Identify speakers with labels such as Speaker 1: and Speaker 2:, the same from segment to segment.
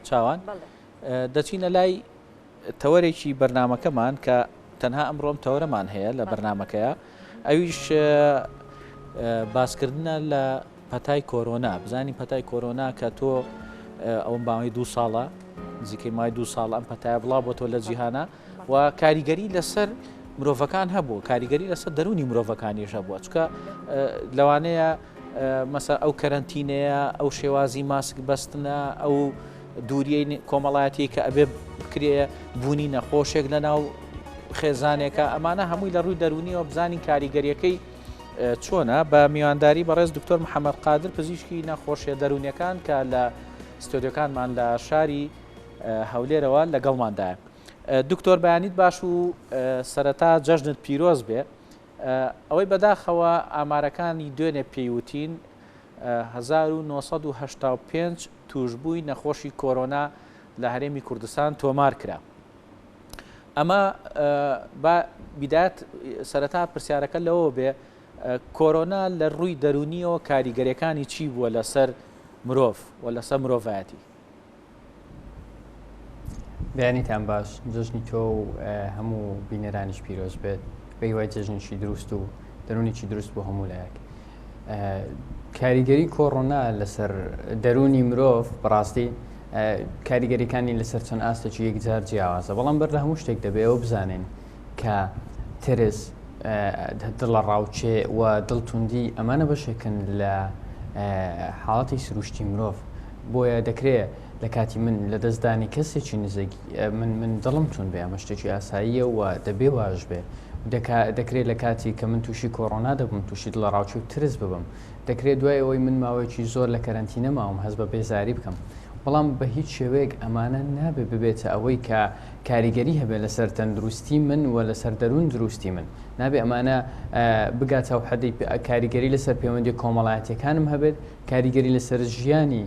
Speaker 1: چاوان دەچینە لای تەوەرێکی بەرنامەکەمان کە تەنها ئەمڕۆم تەوەرەمان هەیە لە بەرنامەکەیە ئەویش باسکردنە لە پەتای کۆرۆنا بزانین پەتای کۆرۆنا کە تۆ ئەوم باوەی دو ساڵە نزیکەی مای دو ساڵ ئەم پەتای بڵاو بۆ تۆ لە جیهانە و کاریگەری لەسەر مرۆڤەکان هەبوو کاریگەری لەسەر دەرونی مرۆڤەکانیش هەبووە چکە لەوانەیە مەسە ئەو کەرەنتینەیە ئەو شێوازی ماسک بەستنە ئەو دووریەی کۆمەڵایەتی کە ئەبێ بکرێ بوونی نەخۆشێک لە ناو خێزانێکە ئەمانە هەمووی لە ڕووی دەرونیەوە بزانین کاریگەریەکەی چۆنە بە میوانداری بەڕێز دکتۆر محەممەد قادر پزیشکی نەخۆشیە دەرونیەکان کە لە ستۆدیۆکانمان لە شاری هەولێرەوە لەگەڵماندایە. دکتۆر بەیانیت باش و سەرەتا جەژنت پیرۆز بێ. ئەوەی بەداخەوە ئامارەکانی دوێنێ پێی وتین 1985 توشبووی نەخۆشی کۆرۆنا لە هەرێمی کوردستان تۆمار کرا. ئەمە با بیدایەت سەرەتا پرسیارەکە لەوە بێ کۆرۆنا لە ڕووی دەرونیەوە کاریگەریەکانی چی بووە لەسەر مرۆڤ و لەسەر مرۆڤایەتی؟
Speaker 2: بەیانیتان باش، جەژنی تۆ و هەموو بینەرانیش پیرۆز بێت، بە هیوای جەژنێکی دروست و دەروونێکی دروست بۆ هەموو لایەک. کاریگەری کۆڕۆنا لەسەر دەروونی مرۆڤ بەڕاستی کاریگەریەکانی لەسەر چەند ئاستێکی یەکجار جیاوازە، بەڵام بەر لە هەموو شتێک دەبێ ئەوە بزانین کە ترس، دڵەڕاوکێ و دڵتوندی ئەمانە بەشێکن لە حاڵەتی سروشتی مرۆڤ، بۆیە دەکرێ لە کاتی من لە دەستدانی کەسێکی نزیک من من دڵم توند بێ ئەمە شتێکی ئاساییە و دەبێ واش بێ دەکرێت لە کاتی کە من تووشی کۆرۆنا دەبم تووشی دڵەڕاوکێ و ترس ببم دەکرێت دوای ئەوەی من ماوەیەکی زۆر لە کەرەنتینە ماوم هەست بە بێزاری بکەم بەڵام بە هیچ شێوەیەک ئەمانە نابێ ببێتە ئەوەی کە کاریگەری هەبێت لەسەر تەندروستی من و لەسەر دەروون دروستی من نابێ ئەمانە بگاتە ئەو حەدەی کاریگەری لەسەر پەیوەندی کۆمەڵایەتیەکانم هەبێت کاریگەری لەسەر ژیانی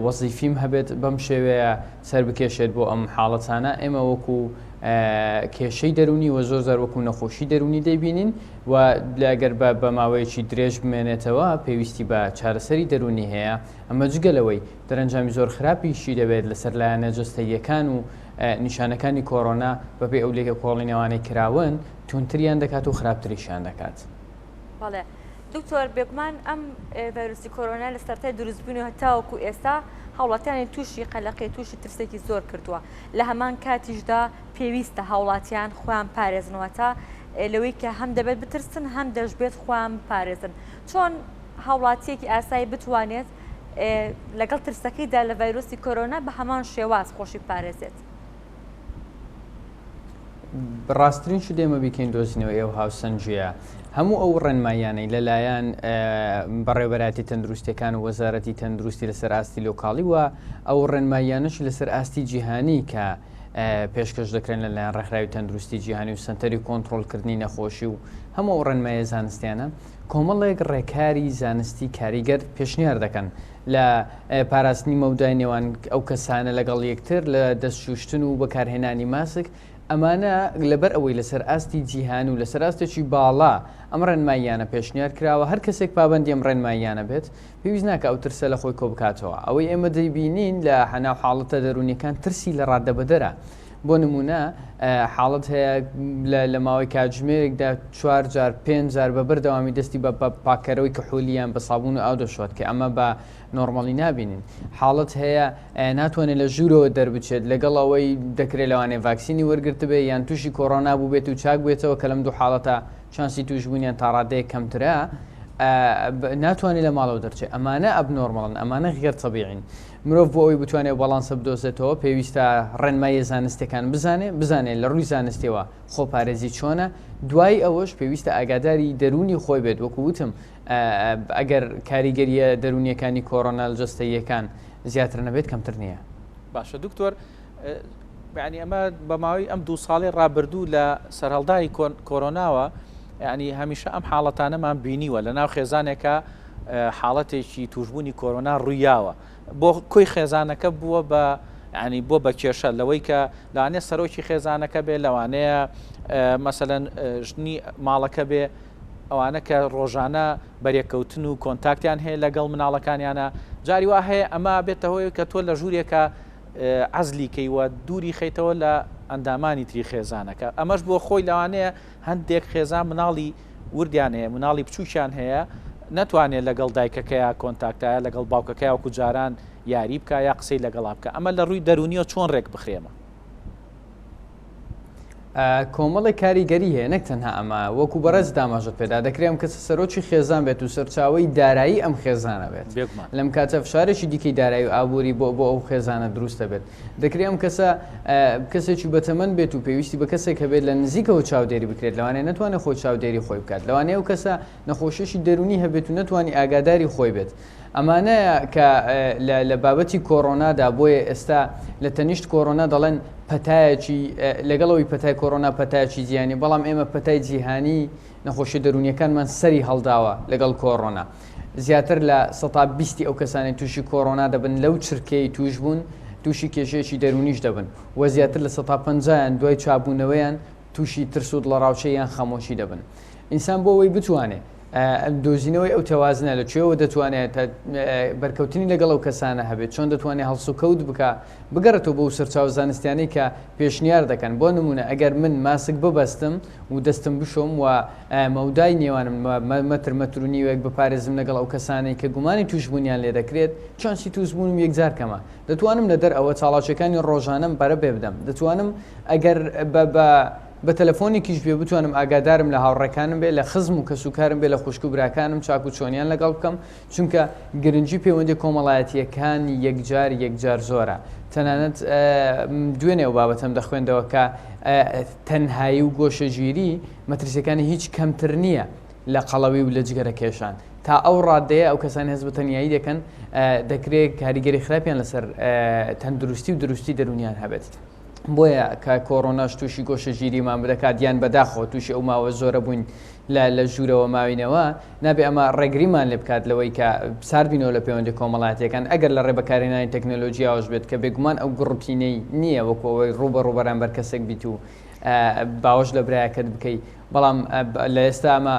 Speaker 2: وەزیفیم هەبێت بەم شێوەیە سەر بکێشێت بۆ ئەم حاڵەتانە ئێمە وەکو کێشەی دەرونی و زۆر زار وەکو نەخۆشی دەرونی دەیبینین و لەگەر بە بە ماوەیەکی درێژ بمێنێتەوە پێویستی بە چارەسەری دەرونی هەیە ئەمە جگە لەوەی دەرەنجامی زۆر خراپیشی دەبێت لەسەر لایەنە جەستەییەکان و نیشانەکانی کۆرۆنا بەپێی ئەو لێکۆڵینەوانەی کراون توندتریان دەکات و خراپتریشیان دەکات.
Speaker 3: بەڵێ دکتۆر بێگومان ئەم ڤایرۆسی کۆرۆنا لە سەرەتای دروستبوونی هەتاوەکو ئێستا هاوڵاتیانی تووشی قەلەقی تووشی ترسێکی زۆر کردووە لە هەمان کاتیشدا پێویستە هاوڵاتیان خۆیان پارێزنەوە تا لەوەی کە هەم دەبێت بترسن هەم دەشبێت خۆیان بپارێزن چۆن هاوڵاتیەکی ئاسایی بتوانێت لەگەڵ ترسەکەیدا لە ڤایرۆسی کۆرۆنا بە هەمان شێواز خۆشی بپارێزێت؟
Speaker 2: ڕاستترین شت ئێمە بیکەین دۆزینەوەی ئەو هاوسەنگییە هەموو ئەو ڕێنماییانەی لەلایەن بەڕێوەبەرایەتی تەندروستیەکان و وەزارەتی تەندروستی لەسەر ئاستی لۆکاڵی و ئەو ڕێنماییانەش لەسەر ئاستی جیهانی کە پێشکەش دەکرێن لەلایەن ڕێکخراوی تەندروستی جیهانی و سەنتەری کۆنترۆڵکردنی نەخۆشی و هەموو ئەو ڕێنمایە زانستیانە کۆمەڵێک ڕێکاری زانستی کاریگەر پێشنیار دەکەن لە پاراستنی مەودای نێوان ئەو کەسانە لەگەڵ یەکتر، لە دەست شوشتن و بەکارهێنانی ماسک، ئەمانە لەبەر ئەوەی لەسەر ئاستی جیهان و لەسەر ئاستێکی باڵا ئەم ڕێنماییانە پێشنیار کراوە، هەر کەسێک پابەندی ئەم ڕێنماییانە بێت پێویست ناکا ئەو ترسە لە خۆی کۆبکاتەوە. ئەوەی ئێمە دەیبینین لە ناو حاڵەتە دەروونیەکان ترسی لە ڕادەبەدەرە. بۆ نموونە حاڵەت هەیە لە ماوەی کاتژمێرێکدا چوار جار پێنج جار بە بەردەوامی دەستی بە پاککەرەوەی کحولی یان بە سابوون و ئاو دەشۆت کە ئەمە بە نۆرمەڵی نابینین. حاڵەت هەیە ناتوانێت لە ژوورەوە دەربچێت لەگەڵ ئەوەی دەکرێت لەوانەیە ڤاکسینی وەرگرتبێ یان تووشی کۆرۆنا بووبێت و چاک بێتەوە کە لەم دوو حاڵەتە چانسی تووشبوونیان تا ڕادەیەک کەمترە ناتوانێت لە ماڵەوە دەرچێت. ئەمانە ئەبنۆرمەڵن، ئەمانە غێر تەبیعین. مرۆڤ بۆ ئەوەی بتوانێت ئەو باڵانسە بدۆزێتەوە پێویستە ڕێنماییە زانستیەکان بزانێ، بزانێ لە ڕووی زانستیەوە خۆپارێزی چۆنە، دوای ئەوەش پێویستە ئاگاداری دەروونی خۆی بێت، وەکو وتم ئەگەر کاریگەرییە دەروونیەکانی کۆرۆنا لە جەستەییەکان زیاتر نەبێت کەمتر نییە.
Speaker 1: باشە دکتۆر یعنی ئەمە بە ماوەی ئەم دوو ساڵی ڕابردوو لە سەرهەڵدانی کۆرۆناوە یعنی هەمیشە ئەم حاڵەتانەمان بینیوە لە ناو خێزانێکە حاڵەتێکی توشببوونی کۆرۆنا ڕوویاوە بۆ کۆی خێزانەکە بووە بە ینی بۆ بە کێشە لەوەی کە لەوانەیە سەرۆکی خێزانەکە بێ لەوانەیە مەسەەن ژنی ماڵەکە بێ ئەوانە کە ڕۆژانە بەرێککەوتن و کۆنتاکتیان هەیە لەگەڵ مناڵەکانیانە جاری وا هەیە ئەمە بێتە هۆی کە تۆ لە ژوورێکە عەزلی کەی و دووری خەیتەوە لە ئەندامانی تری خێزانەکە ئەمەش بۆ خۆی لەوانەیە هەندێک خێزان مناڵی وردیان هەیە مناڵی بچووکیان هەیە نەتوانێت لەگەڵ دایکەکەیا کۆنتاکتایە لەگەڵ باوکەکەیا وەکو جاران یاری بکە یا قسەی لەگەڵا بکە ئەمە لە ڕووی دەرونیەوە چۆن ڕێک بخرێمە؟
Speaker 2: کۆمەڵێک کاریگەری هەیە نەک تەنها ئەمە وەکو بەڕێزت ئاماژەت پێدا دەکرێت ئەم کەسە سەرۆکی خێزان بێت و سەرچاوەی دارایی ئەم خێزانە بێت
Speaker 1: بێگومان.
Speaker 2: لەم کاتە فشارێکی دیکەی دارایی و ئابووری بۆ بۆ ئەو خێزانە دروست دەبێت دەکرێت ئەم کەسە کەسێکی بەتەمەن بێت و پێویستی بە کەسێک هەبێت لە نزیکەوە چاودێری بکرێت لەوانەیە نەتوانێت خۆی چاودێری خۆی بکات لەوانەیە ئەو کەسە نەخۆشیی دەروونی هەبێت و نەتوانی ئاگاداری خۆی بێت ئەمانەیە کە لە بابەتی کۆرۆنادا بۆیە ئێستا لە تەنیشت کۆرۆنا دەڵێن پەتایەکی لەگەڵ ئەوەی پەتای کۆرۆنا پەتایەکی جیهانی بەڵام ئێمە پەتای جیهانی نەخۆشی دەروونیەکانمان سەری هەڵداوە لەگەڵ کۆرۆنا زیاتر لە سەتا بیستی ئەو کەسانی تووشی کۆرۆنا دەبن لەو چرکەی توش بوون تووشی کێشەیەکی دەروونیش دەبن و زیاتر لە سەتا پەنجایان دوای چابوونەوەیان تووشی ترس و دڵەڕاوکێ یان خەمۆکی دەبن. ئینسان بۆ ئەوەی بتوانێ دۆزینەوەی ئەو تەوازنە لە کوێوە دەتوانێت بەرکەوتنی لەگەڵ ئەو کەسانە هەبێت چۆن دەتوانێت هەڵسوکەوت بکە بگەڕێتەوە بۆ سەرچاوە زانستیانەی کە پێشنیار دەکەن بۆ نمونە ئەگەر من ماسک ببەستم و دەستم بشۆم و مەودای نێوانم مەتر مەتر و نیوێک بپارێزم لەگەڵ ئەو کەسانەی کە گومانی توشبوونیان لێ دەکرێت چانسی توشبوونم یەکجار کەمە دەتوانم لە دەرەوە چاڵاکیەکانی ڕۆژانەم پەرە پێ بدەم دەتوانم ئەگەر بە بە بە تەلەفۆنێکیش بێ بتوانم ئاگادارم لە هاوڕێکانم بێ لە خزم و کەسوکارم بێ لە خوشک و براکانم چاک و چۆنیان لەگەڵ بکەم چونکە گرنگی پەیوەندی کۆمەڵایەتیەکان یەکجار یەکجار زۆرە تەنانەت دوێنێ ئەو بابەتەم دەخوێندەوە کە تەنهایی و گۆشەگیری مەترسیەکانی هیچ کەمتر نییە لە قەڵەوی و لە جگەرە کێشان تا ئەو ڕادەیە ئەو کەسانی هەست بە تەنیایی دەکەن دەکرێت کاریگەری خراپیان لەسەر تەندروستی و دروستی دەرونیان هەبێت. بۆیە کە کۆرۆناش تووشی گۆشەگیریمان بدەکات یان بەداخەوە تووشی ئەو ماوە زۆرە بووین لە لە ژوورەوە ماوینەوە نابێ ئەمە ڕێگریمان لێ بکات لەوەی کە ساردبینەوە لە پەیوەندی کۆمەڵایەتیەکان ئەگەر لە ڕێ بەکارهێنانی تەکنەلۆژیاوەش بێت کە بێگومان ئەو گڕوتینەی نییە وەکو ئەوەی ڕووبەڕوو بەرامبەر کەسێک بیت و باوەش لە برایەکەت بکەی بەڵام لە ئێستا ئەمە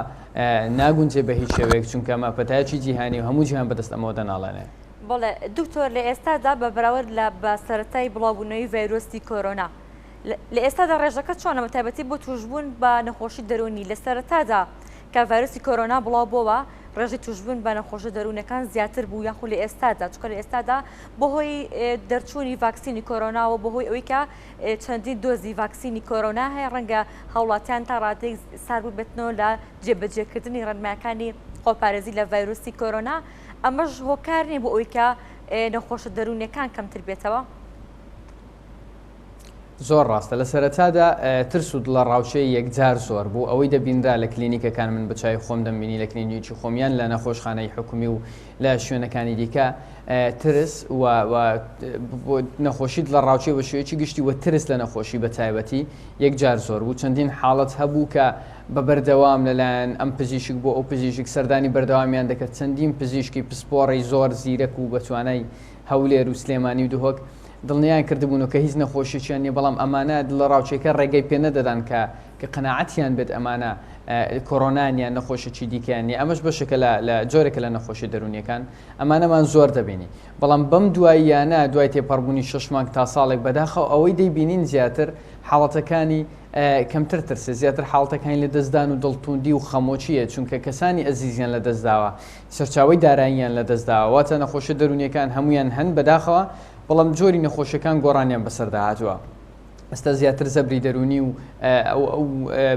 Speaker 2: ناگونجێ بە هیچ شێوەیەک چونکە ئەمە پەتایەکی جیهانی و هەموو جیهان بەدەست ئەمەوە دەناڵێنێ.
Speaker 3: بەڵێ دکتۆر لە ئێستادا بە بەراورد لە بە سەرەتای بڵاوبوونەوەی ڤایرۆسی کۆرۆنا لە ئێستادا ڕێژەکە چۆنە بە تایبەتی بۆ توشبوون بە نەخۆشی دەروونی لە سەرەتادا کە ڤایرۆسی کۆرۆنا بڵاو بۆوە ڕێژەی توشبوون بە نەخۆشە دەروونەکان زیاتر بوو یاخود لە ئێستادا چونکە لە ئێستادا بەهۆی دەرچوونی ڤاکسینی کۆرۆناوە بەهۆی ئەوەی کە چەندین دۆزی ڤاکسینی کۆرۆنا هەیە ڕەنگە هاوڵاتیان تا ڕادەیەک سارد بووبێتنەوە لە جێبەجێکردنی ڕێنمایەکانی خۆپارێزی لە ڤایرۆسی کۆرۆنا ئەمەش هۆکار نییە بۆ ئەوەی کە نەخۆشە دەروونیەکان کەمتر بێتەوە؟
Speaker 2: زۆر ڕاستە لە سەرەتادا ترس و دڵەڕاوکێ یەکجار زۆر بوو ئەوەی دەبینرا لە کلینیکەکان من بە چاوی خۆم دەمبینی لە کلینیکی خۆم یان لە نەخۆشخانەی حکومی و لە شوێنەکانی دیکە ترس و نەخۆشی دڵەڕاوکێ بە شێوەیەکی گشتی و ترس لە نەخۆشی بە تایبەتی یەکجار زۆر بوو چەندین حاڵەت هەبوو کە بە بەردەوام لەلایەن ئەم پزیشک بۆ ئەو پزیشک سەردانی بەردەوامیان دەکرد چەندین پزیشکی پسپۆڕی زۆر زیرەک و بەتوانای هەولێر و سلێمانی و دهۆک دڵنیایان کردبوونەوە کە هیچ نەخۆشیەکیان نییە بەڵام ئەمانە دڵەڕاوکێکە ڕێگەی پێ نەدەدان کە کە قەناعەتیان بێت ئەمانە کۆرۆنان یان نەخۆشیی دیکەیان نییە ئەمەش بەشێکە لە لە جۆرێکە لە نەخۆشی دەروونیەکان ئەمانەمان زۆر دەبینی بەڵام بەم دواییانە دوای تێپەڕبوونی شەش مانگ تا ساڵێک بەداخەوە ئەوەی دەیبینین زیاتر حاڵەتەکانی کەمتر ترسێ زیاتر حاڵەتەکانی لەدەستدان و دڵتوندی و خەمۆکییە چونکە کەسانی ئەزیزیان لەدەستداوە سەرچاوەی داراییان لەدەستداوە واتە نەخۆشیە دەروونیەکان هەموویان هەن بەداخەوە بەڵام جۆری نەخۆشیەکان گۆڕانیان بەسەردا هاتووە ئێستا زیاتر زەبری دەروونی و ئەو ئەو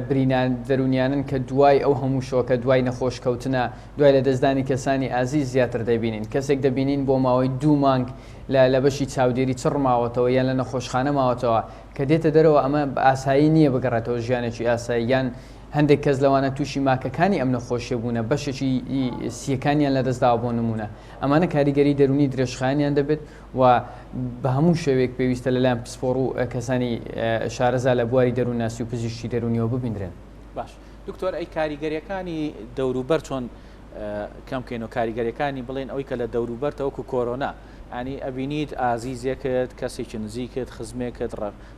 Speaker 2: برینا دەروونیانن کە دوای ئەو هەموو شۆکە دوای نەخۆش کەوتنە دوای لەدەستدانی کەسانی ئازیز زیاتر دەبینین کەسێک دەبینین بۆ ماوەی دوو مانگ لە لە بەشی چاودێری چڕ ماوەتەوە یان لە نەخۆشخانە ماوەتەوە کە دێتە دەرەوە ئەمە ئاسایی نییە بگەڕێتەوە ژیانێکی ئاسایی یان هەندێک کەس لەوانە تووشی ماکەکانی ئەم نەخۆشیە بوونە بەشێکی سیەکانیان لەدەستداوە بۆ نمونە ئەمانە کاریگەری دەروونی درێژخایەنیان دەبێت و بە هەموو شێوەیەک پێویستە لەلایەن پسپۆڕ و کەسانی شارەزا لە بواری دەروونناسی و پزیشکی دەروونیەوە ببیندرێن.
Speaker 1: باش دکتۆر ئەی کاریگەریەکانی دەوروبەر چۆن کەم کەین و کاریگەریەکانی بڵێن ئەوی کە لە دەوروبەرتە وەکو کۆرۆنا ینی ئەبینیت ئازیزێکت کەسێکی نزیکت خزمێکت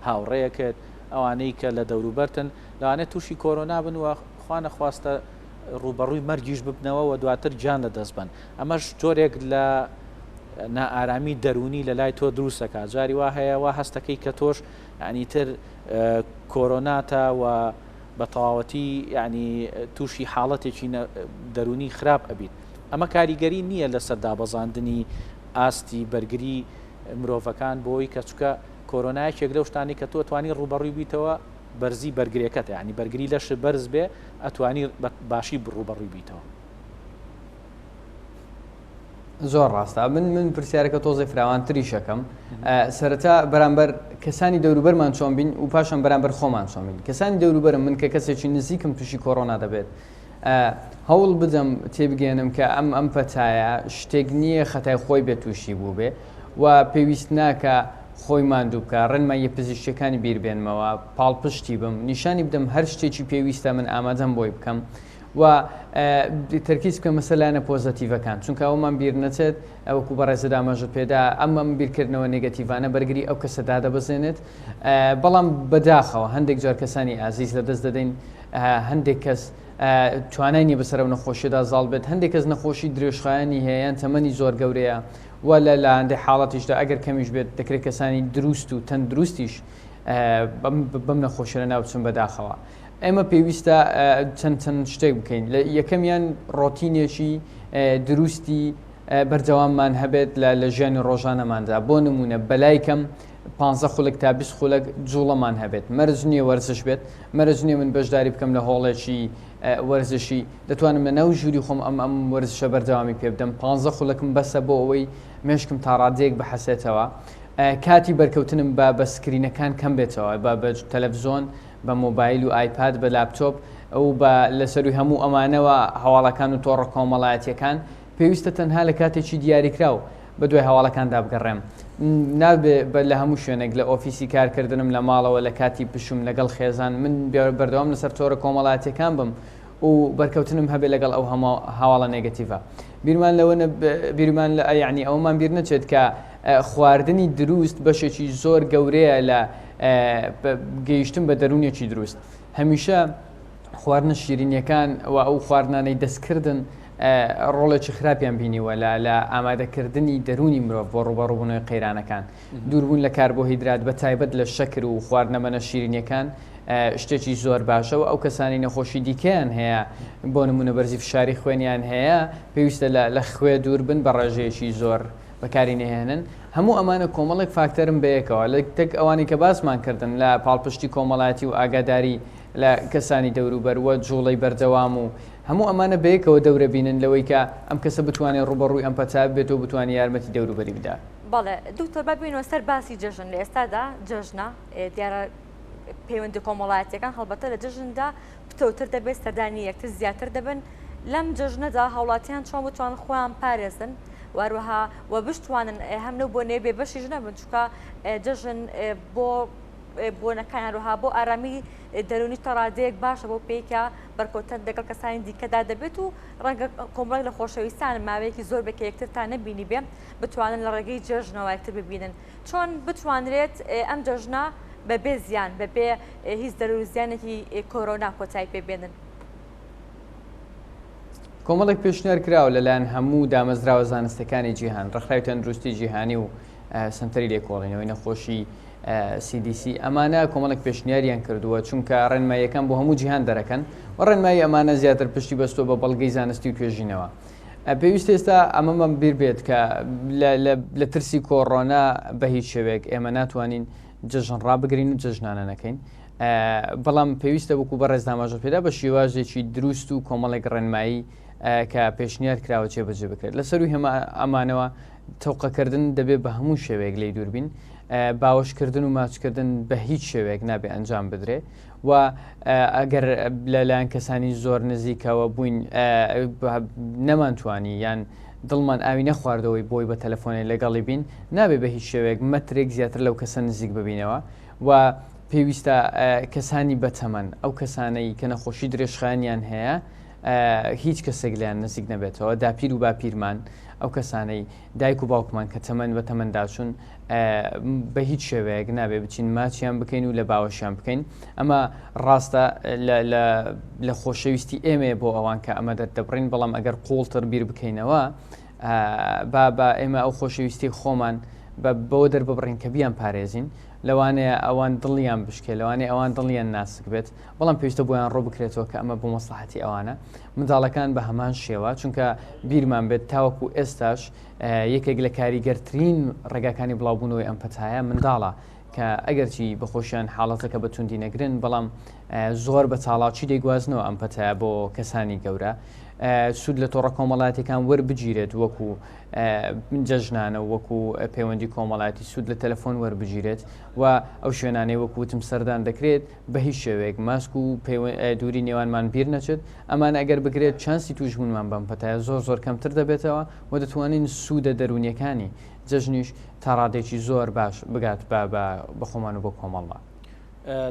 Speaker 1: هاوڕێیەکت ئەوانەی کە لە دەوروبەرتن لەوانەیە تووشی کۆرۆنا بن و خوا نەخواستە ڕووبەڕووی مەرگیش ببنەوە و دواتر گیان لەدەست بەن ئەمەش جۆرێک لە. نائارامی دەروونی لە لای تۆ دروست دەکات جاری وا هەیە وا هەستەکەی کە تۆش یعنی تر کۆرۆناتە و بە تەواوەتی یعنی تووشی حاڵەتێکی دەروونی خراپ ئەبیت ئەمە کاریگەری نییە لەسەر دابەزاندنی ئاستی بەرگری مرۆڤەکان بۆی کە چکە کۆرۆنا یەکێک لەو شتانی کە تۆ توانی ڕوبەڕووی بیتەوە بەرزی بەرگرێکەتە یعنی بەرگری لەش بەرز بێ ئەتوانی باشی ڕوبەڕووی بیتەوە.
Speaker 2: زۆر ڕاستە من من پرسیارەکە تۆزێ فراوانتریشەکەم سەرەتا بەرامبەر کەسانی دەوروبەرمان چۆن بین و پاشان بەرامبەر خۆمان چۆن بین کەسانی دەوروبەرم من کە کەسێکی نزیکم تووشی کۆرۆنا دەبێت هەوڵ بدەم تێبگەێنم کە ئەم ئەم پەتایە شتێک نییە خەتای خۆی بێت تووشی بوو بێ و پێویست ناکە خۆی ماندوو بکە ڕێنماییە پزیشکیەکانی بیر بێنمەوە پاڵپشتی بم نیشانی بدەم هەر شتێکی پێویستە من ئامادەم بۆی بکەم و تەرکیز بکەمە سەر لایەنە پۆزەتیڤەکان چونکە ئەومان بیر نەچێت وەکو بەڕێزت ئاماژەت پێدا ئەم ئەم بیرکردنەوە نێگەتیڤانە بەرگری ئەو کەسە دادەبەزێنێت بەڵام بەداخەوە هەندێک جار کەسانی ئازیز لە دەست دەدەین هەندێک کەس توانای نیە بەسەر ئەو نەخۆشیدا زاڵ بێت هەندێک کەس نەخۆشی درێژخایەنی هەیە یان تەمەنی زۆر گەورەیە و لە لە هەندێک حاڵەتیشدا ئەگەر کەمیش بێت دەکرێت کەسانی دروست و تەندروستیش بەم نەخۆشیە لەناو بچن بەداخەوە. ئێمە پێویستە چەند چەند شتێک بکەین لە یەکەمیان ڕۆتینێکی دروستی بەردەواممان هەبێت لە لە ژیانی ڕۆژانەماندا بۆ نمونە بەلای کەم پ خولک تا 20 خولک جوڵەمان هەبێت مەرج نییە وەرزش بێت مەرج نییە من بەشداری بکەم لە هۆڵێکی وەرزشی دەتوانم لە ناو ژووری خۆم ئەم ئەم وەرزشە بەردەوامی پێ بدەم پ خولەکم بەسە بۆ ئەوەی مێشکم تاڕادەیەک بحەسێتەوە کاتی بەرکەوتنم بە بە سکرینەکان کەم بێتەوە بە بە تەلەفزۆن بە مۆبایل و ئایپاد بە لاپتۆپ و بە لەسەروی هەموو ئەمانەوە هەواڵەکان و تۆڕە کۆمەڵایەتیەکان پێویستە تەنها لە کاتێکی دیاریکراو بە دوای هەواڵەکاندا بگەڕێم نابێ بە لە هەموو شوێنێک لە ئۆفیسی کارکردنم لە ماڵەوە لە کاتی پشوم لەگەڵ خێزان من بەردەوام لەسەر تۆڕە کۆمەڵایەتیەکان بم و بەرکەوتنم هەبێ لەگەڵ ئەو هەموو هەواڵە نێگەتیڤە بیرمان لەوە بیرمان لە یعنی ئەومان بیر نەچێت کە خواردنی دروست بەشێکی زۆر گەورەیە لە گەیشتن بە دەروونێکی دروست هەمیشە خواردنە شیرینیەکان و ئەو خواردنانەی دەستکردن ڕۆڵێکی خراپیان بینیوە لە لە ئامادەکردنی دەروونی مرۆڤ بۆ ڕوبەڕوبوونەوەی قەیرانەکان دووربوون لە کاربۆهیدرات بە تایبەت لە شەکر و خواردنەمەنە شیرینیەکان شتێکی زۆر باشە و ئەو کەسانی نەخۆشی دیکەیان هەیە بۆ نمونە بەرزی فشاری خوێنیان هەیە پێویستە لە خوێ دوور بن بە ڕێژەیەکی زۆر بەکاری نەهێنن هەموو ئەمانە کۆمەڵێک فاکتەرن بەیەکەوە لە تەک ئەوانەی کە باسمان کردن لە پاڵپشتی کۆمەڵایەتی و ئاگاداری لە کەسانی دەوروبەر و جوڵەی بەردەوام و هەموو ئەمانە بەیەکەوە دەورە بینن لەوەی کە ئەم کەسە بتوانێت ڕووبەڕووی ئەم پەتا بێتەوە بتوانێت یارمەتی دەوروبەری بدات.
Speaker 3: بەڵێ دکتۆر با بێینەوە سەر باسی جەژن لە ئێستادا جەژنە دیارە پەیوەندی کۆمەڵایەتیەکان هەڵبەتە لە جەژندا پتەوتر دەبێت سەردانی یەکتر زیاتر دەبن لەم جەژنەدا هاوڵاتیان چۆن بتوان خۆیان پارێزن واروەها و بشتوانن هەم لەو بۆنەیە بێ بەشیش نەبن چونکە جەژن بۆ بۆنەکان هەروەها بۆ ئارامی دەرونی تەڕادەیەک باشە بۆ پێیکە بەرکەوتن دەگەڵ کەسانی دیکەدا دەبێت و ڕەنگە کۆمەڵێک لە خۆشەویستان ماوەیەکی زۆر بێت کە یەکترتان نەبینی بێ بتوانن لە ڕێگەی جەژنەوە یەکتر ببینن چۆن بتوانرێت ئەم جەژنە بەبێ زیان بەبێ هیچ دەرور زیانێکی کۆرۆنا کۆتایی پێ بێنن؟
Speaker 2: کۆمەڵێک پێشنیار کراوە لەلایەن هەموو دامەزراوە زانستەکانی جیهان، ڕێکخراوی تەندروستی جیهانی و سەنتەری لێکۆڵینەوەی نەخۆشی CDC ئەمانە کۆمەڵێک پێشنیاریان کردووە چونکە ڕێنماییەکان بۆ هەموو جیهان دەرەکەن و ڕێنمایی ئەمانە زیاتر پشتی بەستۆ بە بەڵگەی زانستی و توێژینەوە. پێویستە ئێستا ئەمەمان بیر بێت کە لە ترسی کۆڕۆنا بە هیچ شێوەیەک ئێمە ناتوانین جەژن ڕابگرین و جەژنانە نەکەین. بەڵام پێویستە وەکو بەڕێز ئاماژە پێدا بە شێوازێکی دروست و کۆمەڵێک ڕێنمایی کە پێشنیار کراوە جێبەجێ بکرێت لە سەروی هەمە ئەمانەوە تەوقەکردن دەبێت بە هەموو شێوەیەک لی دووربین باوەشکردن و ماچکردن بە هیچ شێوەیەک نابێ ئەنجام بدرێ و ئەگەر لەلایەن کەسانی زۆر نزیکەوە بووین نەمانتوانی یان دڵمان ئاوی نەخواردەوەی بۆی بە تەلەفۆنێ لەگەڵی بین نابێ بە هیچ شێوەیەک مەترێک زیاتر لەو کەسە نزیک ببینەوە و پێویستە کەسانی بەتەمەن، ئەو کەسانەی کە نەخۆشی درێژخایەنیان هەیە هیچ کەسێک لێیان نزیک نەبێتەوە، داپیر و باپیرمان، ئەو کەسانەی دایک و باوکمان کە تەمەن بە تەمەنداچوون بە هیچ شێوەیەک نابێ بچین ماچیان بکەین و لە باوەشیان بکەین. ئەمە ڕاستە لە خۆشەویستی ئێمەیە بۆ ئەوان کە ئەمە دەردەبڕین، بەڵام ئەگەر قوڵتر بیر بکەینەوە. با با ئێمە ئەو خۆشەویستی خۆمان بە بەوە دەرببڕین کە بیان پارێزین لەوانەیە ئەوان دڵیان بشکێ لەوانەیە ئەوان دڵیان ناسک بێت بەڵام پێویستە بۆیان ڕوو بکرێتەوە کە ئەمە بۆ مەسڵەحەتی ئەوانە منداڵەکان بە هەمان شێوە چونکە بیرمان بێت تاوەکو ئێستاش یەکێک لە کاریگەرترین ڕێگاکانی بڵاوبوونەوەی ئەم پەتایە منداڵە کە ئەگەرچی بەخۆشیان حاڵەتەکە بە توندی نەگرن بەڵام زۆر بە چاڵاکی دەیگوازنەوە ئەم پەتایە بۆ کەسانی گەورە سوود لە تۆڕە کۆمەڵاتەکان وەربگیرێت وەکو جەژنانە وەکو پەیوەندی کۆمەڵاتی سوود لە تەلەفۆن وەربگیرێت و ئەو شوێنانەی وەکو وتم سەردان دەکرێت بە هیچ شێوەیەک ماسک و دووری نێوانمان بیر نەچێت ئەمانە ئەگەر بکرێت چانسی تووشبوونمان بەم پەتایە زۆر زۆر کەمتر دەبێتەوە و دەتوانین سوودە دەروونیەکانی جەژنیش تا ڕادەیەکی زۆر باش بگات بە بە خۆمان و بۆ کۆمەڵمان.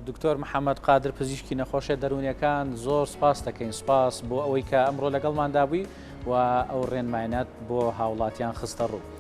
Speaker 1: دکتۆر محەممەد قادر پزیشکی نەخۆشیە دەروونیەکان زۆر سپاس دەکەین سپاس بۆ ئەوەی کە ئەمڕۆ لەگەڵماندا بووی و ئەو ڕێنماینەت بۆ هاوڵاتیان خستە ڕوو.